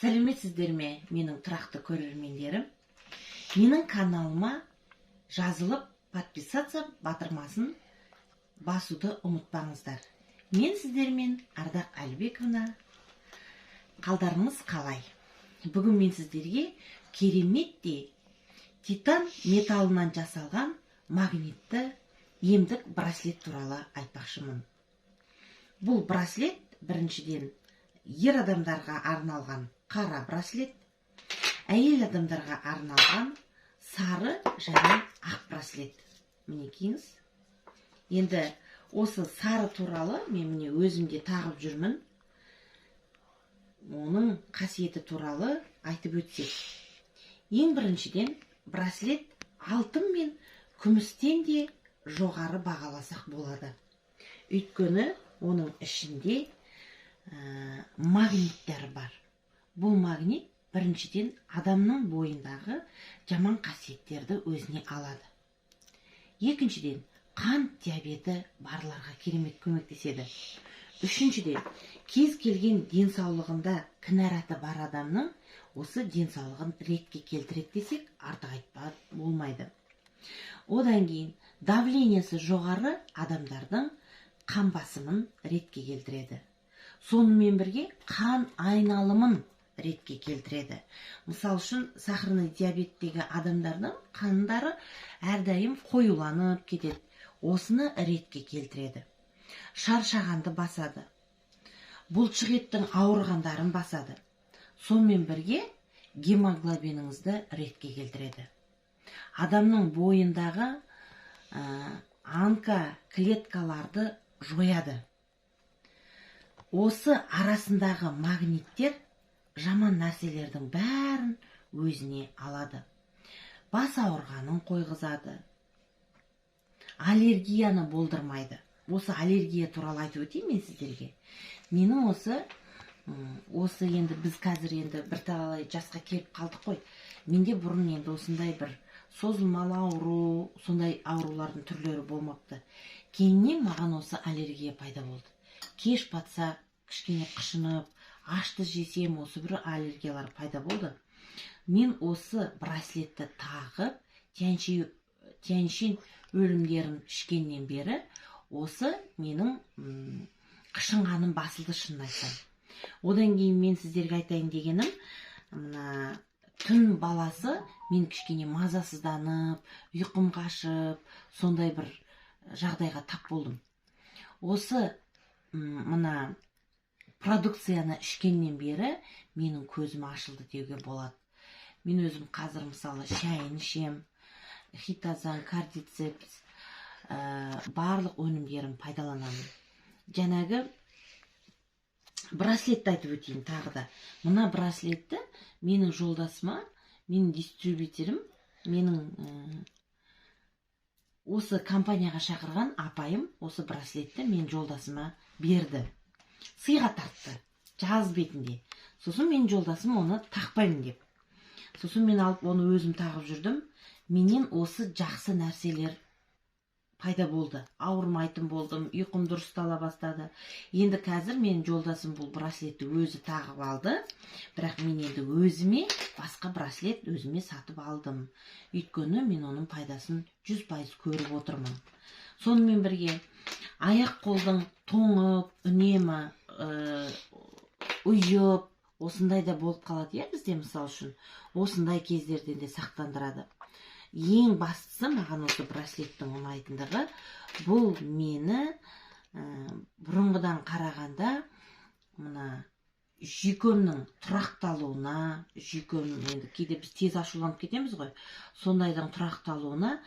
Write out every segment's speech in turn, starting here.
Сәлеметсіздер ме, менің тұрақты көрермендерім! Менің каналыма жазылып, подписаться батырмасын басуды ұмытпаңыздар. Мен сіздермен Ардақ Әлібековна. Қалдарыңыз қалай? Бүгін мен сіздерге кереметтей титан металлынан жасалған магнитті емдік браслет туралы айтпақшымын. Бұл браслет, біріншіден, ер адамдарға арналған қара браслет, әйел адамдарға арналған сары және ақ браслет. Мінекейіңіз, енді осы сары туралы мен, міне, өзім де тағып жүрмін. Оның қасиеті туралы айтып өтсек, ең біріншіден, браслет алтын мен күмістен де жоғары бағаласақ болады, өйткені оның ішінде магниттер бар. Бұл магнит, біріншіден, адамның бойындағы жаман қасиеттерді өзіне алады, екіншіден, қант диабеті барларға керемет көмектеседі, үшіншіден, кез келген денсаулығында кінәраты бар адамның осы денсаулығын ретке келтіреді десек, артық айтпа болмайды. Одан кейін давлениесі жоғары адамдардың қан басымын ретке келтіреді, сонымен бірге қан айналымын ретке келтіреді. Мысал үшін, сахарный диабеттегі адамдардың қандары әрдайым қоюланып кетеді, осыны ретке келтіреді. Шаршағанды басады, бұлшық еттің ауырғандарын басады, сонымен бірге гемоглобиніңізді ретке келтіреді. Адамның бойындағы онкоклеткаларды жояды. Осы арасындағы магниттер жаман нәрселердің бәрін өзіне алады, бас ауырғанын қойғызады, аллергияны болдырмайды. Осы аллергия туралы айтып өтейін мен сіздерге. Менің осы енді біз қазір енді бірталай жасқа келіп қалдық қой. Менде бұрын енді осындай бір созылмалы ауру, сондай аурулардың түрлері болмапты. Кейіннен маған осы аллергия пайда болды. Кеш батса, кішкене қышынып, ашты жесем, осы бір аллергиялар пайда болды. Мен осы браслетті тағып, тяньшин өнімдерін ішкеннен бері осы менің қышынғаным басылды, шынын айтсам. Одан кейін мен сіздерге айтайын дегенім, мына түн баласы мен кішкене мазасызданып, ұйқым қашып, сондай бір жағдайға тап болдым. Осы мына продукцияны ішкеннен бері менің көзім ашылды деуге болады. Мен өзім қазір, мысалы, шайын ішем, хитозан, кордицепс, барлық өнімдерін пайдаланамын. Жаңағы браслетті айтып өтейін тағы да. Мына браслетті менің жолдасыма, менің дистрибьюторым, менің осы компанияға шақырған апайым осы браслетті мен жолдасыма берді, сыйға тартты жаз бетінде. Сосын менің жолдасым оны тақпаймын деп, сосын мен алып, оны өзім тағып жүрдім. Менен осы жақсы нәрселер пайда болды, ауырмайтын болдым, ұйқым дұрыстала бастады. Енді қазір менің жолдасым бұл браслетті өзі тағып алды, бірақ мен енді өзіме басқа браслет өзіме сатып алдым, өйткені мен оның пайдасын 100% көріп отырмын. Сонымен бірге аяқ қолдың тоңып, үнемі ұйып, осындай да болып қалады, иә, бізде, мысал үшін, осындай кездерден де сақтандырады. Ең бастысы, маған осы браслеттің ұнайтындығы, бұл мені бұрынғыдан қарағанда мына жүйкемнің тұрақталуына, жүйкем енді кейде біз тез ашуланып кетеміз ғой, сондайдың тұрақталуына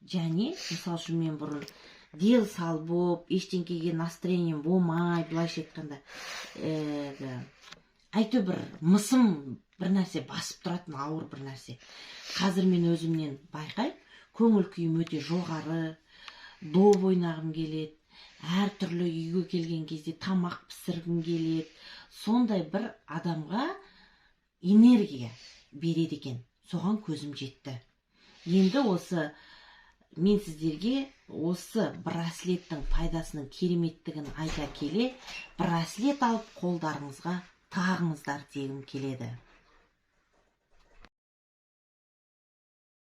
және, мысал үшін, мен бұрын дел сал болып, ештеңкеге настроением болмай, былайша айтқанда, әйтеуір бір мысым бір нәрсе басып тұратын, ауыр бір нәрсе. Қазір мен өзімнен байқаймын, көңіл күйім өте жоғары, доп ойнағым келеді, әртүрлі үйге келген кезде тамақ пісіргім келеді. Сондай бір адамға энергия береді екен, соған көзім жетті. Енді осы мен сіздерге осы браслеттің пайдасының кереметтігін айта келе, браслет алып, қолдарыңызға тағыңыздар дегім келеді.